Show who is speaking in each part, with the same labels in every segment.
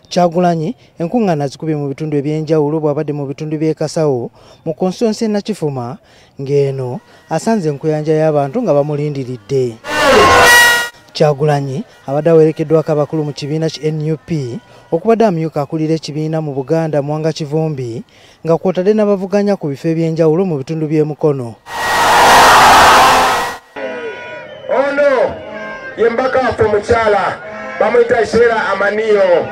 Speaker 1: Kyagulanyi enkuŋŋaana zikubye mu bitundu eby'enjawulo bw'abadde mu bitundu by'e Kasawo mu constituency e Nakifuma, ng'eno asanze enkuyanja y'abantu nga bamulindiridde. Kyagulanyi abadde awerekeddwako abakulu mu kibiina ki NUP okubadde amyuka akulira ekibiina mu Buganda Mwanga Kivumbi, nga kw'otadde n'abavuganya ku bifo eby'enjawulo mu bitundu by'e Mukono.
Speaker 2: Ono ye mbaka waffe omukyala bamuyita Sheila Amaniyo.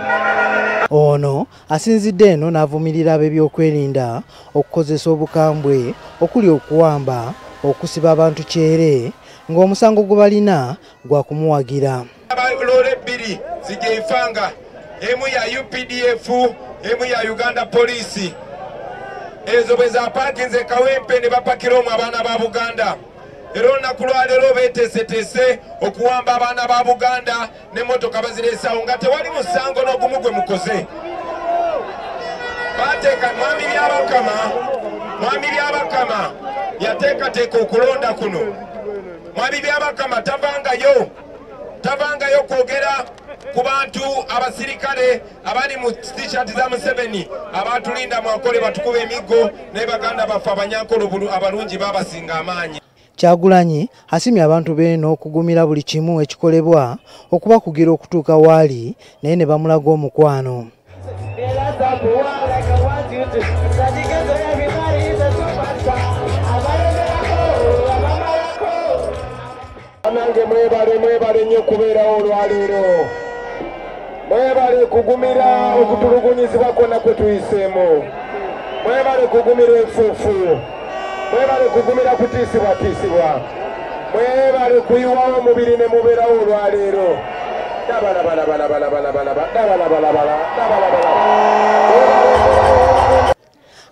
Speaker 1: Ono asinzidde eno n'avumirira ab'ebyokwerinda okukozesa obukambwe okuli okuwamba, okusiba abantu kyere, ng'omusango gwe balina gwa kumuwagira.
Speaker 2: Loole bbiri zijja, emu ya UPDF, emu ya Uganda Police. Ezo bwe zapaakinze Kawempe ne bapakira omwo abaana ba Buganda. Era olunaku lwaleero beeteeseteese okuwamba abaana ba Buganda n'emmotoka bazireesaawo nga tewali musango n'ogumu gwe mukoze. Bateeka Mwami Byabakama yateekateeka okulonda kuno. Mwami Byabakama tavangayo kwogera ku bantu abasirikale abali mu t-shirt za Museveni abatulinda mwankole batukuba emiggo ne baganda baffe abanyankole abalungi babasinga amaanyi.
Speaker 1: Kyagulanyi asimye abantu beeno okugumira buli kimu ekikolebwa okubakugira okutuuka waali naye ne bamulaga omukwano.
Speaker 2: Nange mwebale nnyo okubeerawo olwaleero. Mwebale kugumira okutulugunyizibwa kwonna kwe tuyiseemu. Mwebale kugumira enfuufu. Mwebale kugumira kutiisibwatiisibwa. Mwebale kuyiwawo omubiri ne mubeerawo olwaleero.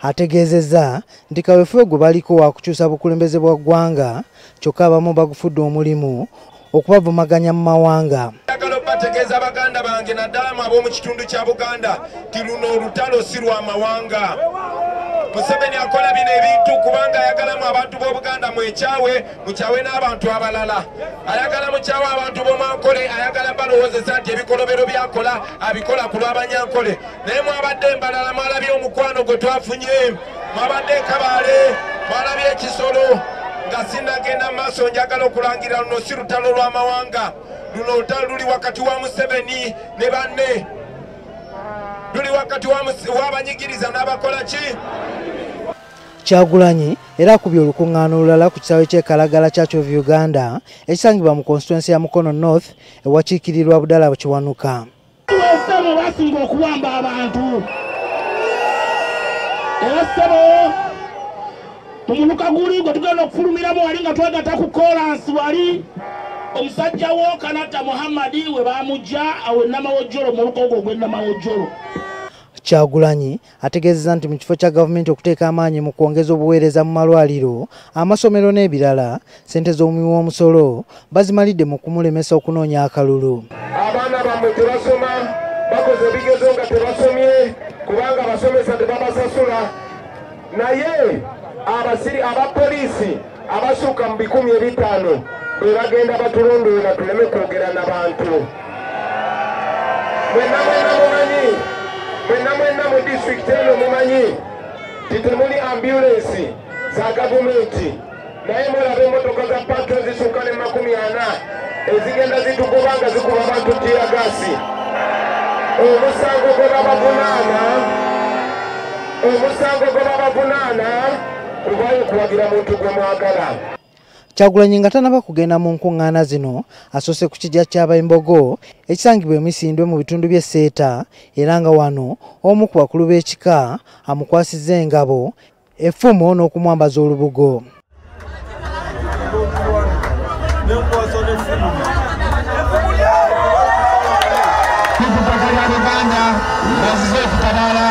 Speaker 1: Ategeezezza nti kaweefube gwe baliko wa kukyusa bukulembeze bwa ggwanga, kyokka abamu bagufudde omulimu okubavumaganya mu mawanga.
Speaker 2: Njagala okubategeeza baganda bange naddala mu ab'omu kitundu kya Buganda nti luno olutalo si lwa mawanga. Museveni akola bino ebintu kubanga ayagalamu abantu b'Obuganda mwekyawe, mukyawe n'abantu abalala. Ayagala mukyawe abantu b'Omwankole, ayagala balowoozesa nti ebikolobero by'akola abikola ku lw'Abanyankole. Naye mwabadde embalala, mwalabye omukwano gwe twafunye, mwabadde Ekabaale, mwalabye ekisolo. Nga sinnagenda mu maaso njagala okulangira luno si lutalo lw'amawanga. Luno olutalo luli wakati wa Museveni ne banne, luli wakati w'abanyigiriza n'abakola ki.
Speaker 1: Kyagulanyi era akubye olukuŋŋaana olulala ku kisaawe ky'e Kalagala Church of Uganda ekisangibwa mu constituency ya Mukono North ewakiikirirwa Abdallah Kiwanuka.
Speaker 3: Ssebo basinga okuwamba abantu, era ssebo mumuluka guli gwe tugenda okufulumiramu wali nga twegatta ku kolansi wali omusajja wo Kanata Muhammadi we bamujja awo Namawojjolo, muluka ogwo ogw'e Namawojjolo.
Speaker 1: Kyagulanyi ategeezezza nti mu kifo kya gavumenti okuteeka amaanyi mu kwongeza obuweereza mu malwaliro, amasomero n'ebirala, ssente z'omuwi w'omusolo bazimalidde mu kumulemesa okunoonya akalulu.
Speaker 2: Abaana bammwe tebasoma, bakoze ebigezo nga tebasomye kubanga abasomesa tebabasasula, naye abapoliisi abasukka mu 500 be bagenda batulondoola tuleme kwogera n'abantu. Mwenna mwenna mumanyi, mwenna mwenna mu disitulikiti eno mumanyi nti temuli ambulensi za gavumenti, naye mulaba emmotoka za patrol zisukka ne 40 ezigenda zitugoba nga zikuba abantu teargas. Omusango gwe babavunaana kuvaayo kuwagira muntu gwe mwagala.
Speaker 1: Kyagulanyi nga tannaba kugenda mu nkuŋŋaana zino asoose ku kijja ky'Abembogo ekisangibwa emisindwe mu bitundu by'e Seeta, era nga wano omu ku bakulu b'ekika amukwasizza engabo, effumu n'okumwambaza olubugo.
Speaker 4: Ku lya Buganda bazize okutabaala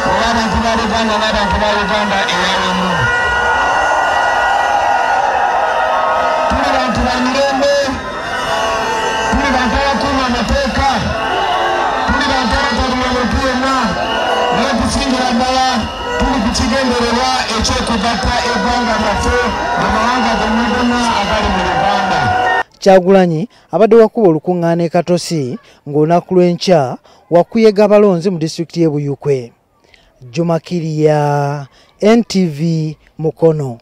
Speaker 4: olw'abantu ba Buganda n'abantu ba Uganda eyawamu. Tuli bantu ba mirembe, tuli bantu abakuuma amateeka, tuli bantu abatabula muntu yenna, naye tusingira ddala tuli ku kigendererwa eky'okugatta eggwanga lyaffe amawanga gonna gonna agali mu Uganda.
Speaker 1: Kyagulanyi abadde wakuba olukuŋŋaana e Katosi ng'olunaku lw'enkya wakuyega abalonzi mu disitulikiti y'e Buyukwe. Juma Kirya, NTV, Mukono.